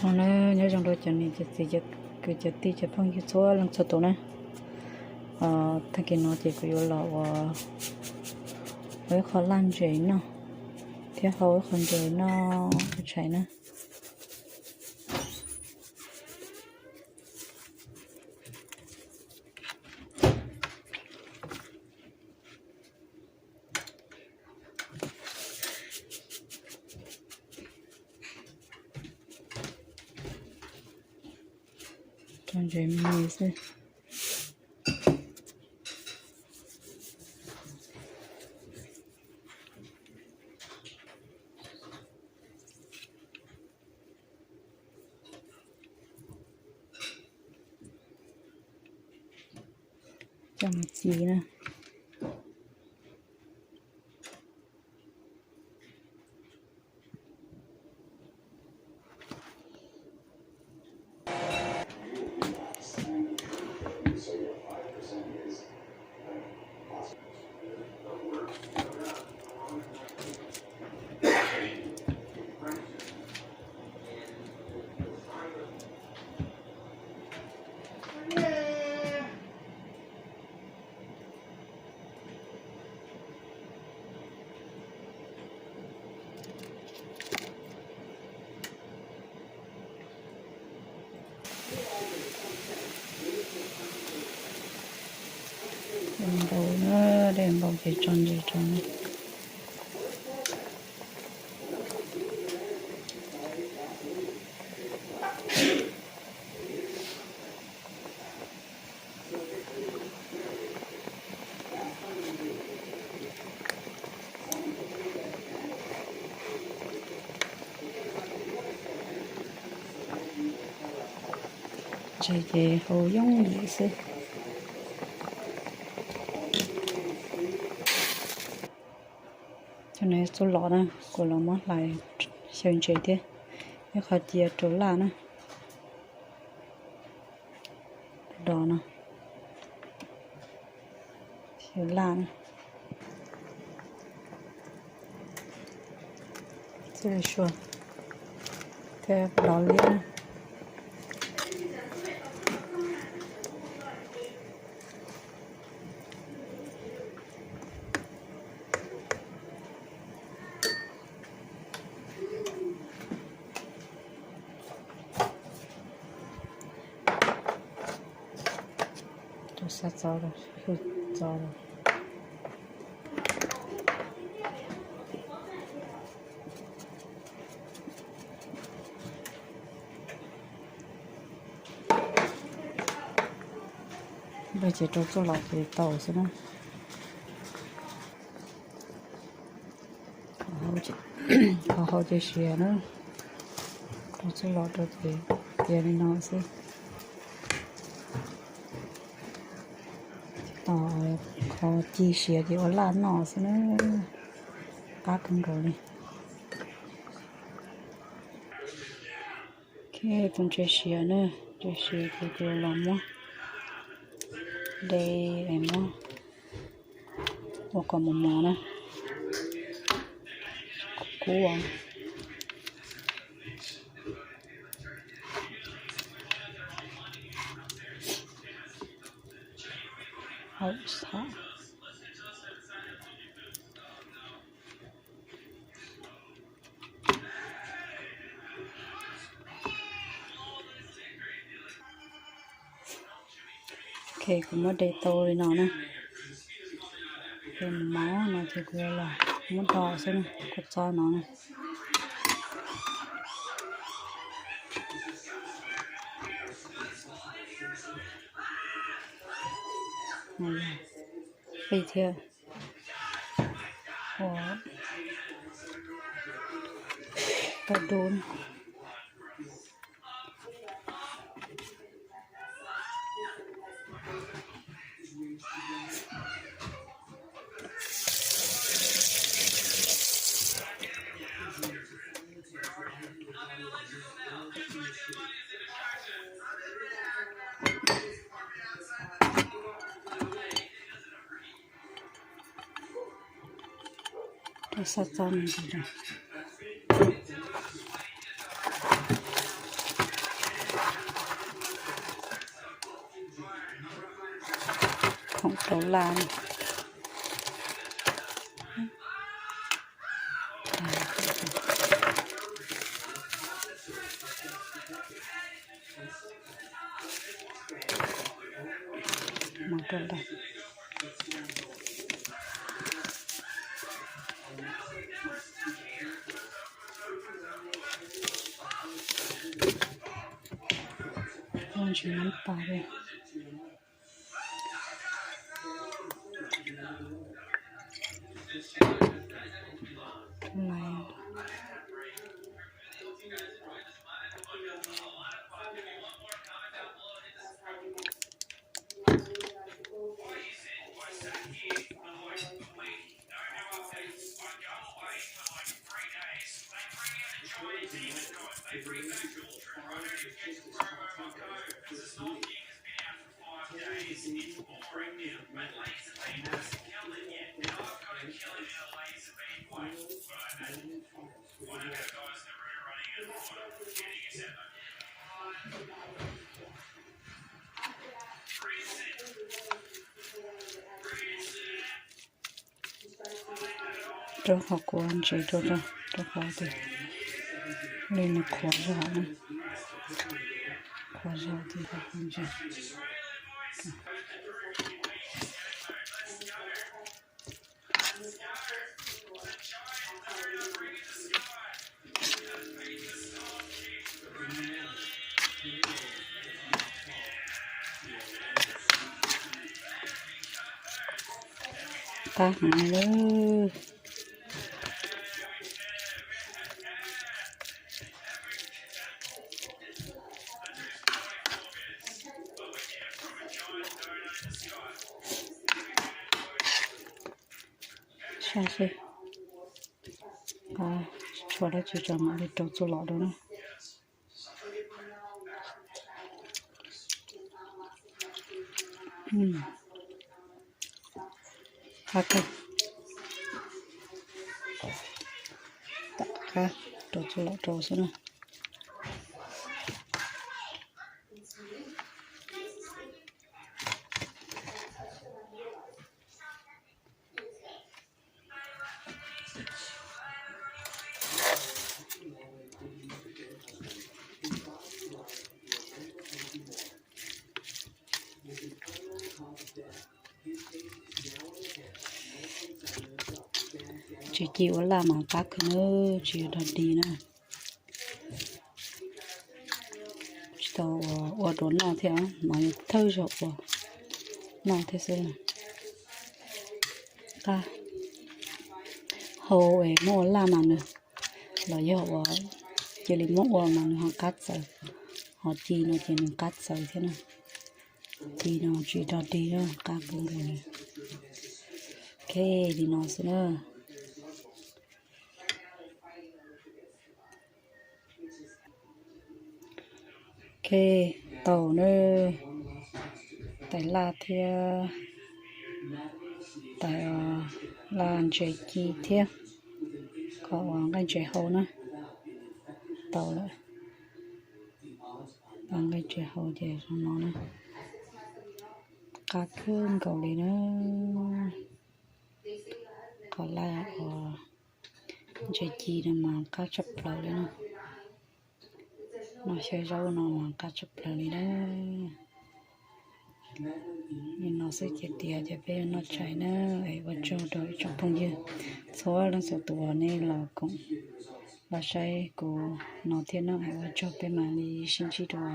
No na, nyob zoo rau cov niam cov txiv, cov kwv cov tij, cov phooj ywg txhua leej txhua tus na. Tag kis no ces kuv yuav los ua, ua ib qho laj ntses noj thiab hau ib qho ntses noj tshais na. Tso ntses me me xwb. Coj mus ci na. Dej npau na, dej npau ces tso ntses rau na. Ntses ces hau yooj yim xwb. Cov no txuj lom na, kuv los muab hlais xyaw ntses thiab, ib qho cia rau laj na. Dos no, xyaw laj na. Txij li sua thiab dos liab na. Rau xa txo, hwj txo. Npawg ces rau txuj lom ces tau xwb na. Qhov hau ces siav na, rau txuj lom rau ces tiav li no xwb. Tos qhov ci siav ces ua laj noj xwb na, qab kawg nkaus li. Ok, tus ntses siav na, ntses siav ces kuv los muab de es muab ua kom mos mos na, kub os. Hauv xav. Ok, kuv muab de tau li no na. Ces mos mos no ces kuv yuav los muab do xwb na, kuv txo no na. Qij thiab ua tau dub. Rau xa txo ntsis rau. Khoom rau laj. Ntsis nab pas li. Rau qhov kuv ntsis rau, rau qhov tias li nws qhuav zog na, qhuav zog tias qhov ntsis. Qab heev li lawm. Saib seb, tshuav dab tsi tso mam li rau txuj lom rau na. Qab kawg. Tom qab rau txuj lom rau xwb na. Tsis ci ua laj mas qab kawg na, tsis yog dog dig na. Tsis tau ua, ua rau noj thiab, no yog thawj zaug ua noj thiab xwb. Qab hau es muab ua laj mas nws, los yog ua cia li muab ua mas nws ho qab txawv, ho ci no ces nws qab txawv thiab na. Ci no tsis dog dig, qab kawg nkaus li. Ok, li no xwb na. Ok, tau na, tais laj thiab tais laj ntses ci thiab, kom ua nqaij ntses hau na. Tau lawm, ua nqaij ntses hau ces zoo no na. Qab kawg nkaus li na. Qhov laj ua ntses ci no mas qab tshaj plaws li na. Noj xyaw zaub no mas qab tshaj plaws li na. Li no xwb ces tiav ces peb noj tshais na. Es ua tsaug rau ib tsoom phooj ywg txhua leej txhua tus uas nej los koom los saib kuv no thiab na. Es ua tsaug, peb mam li sib ntsib dua.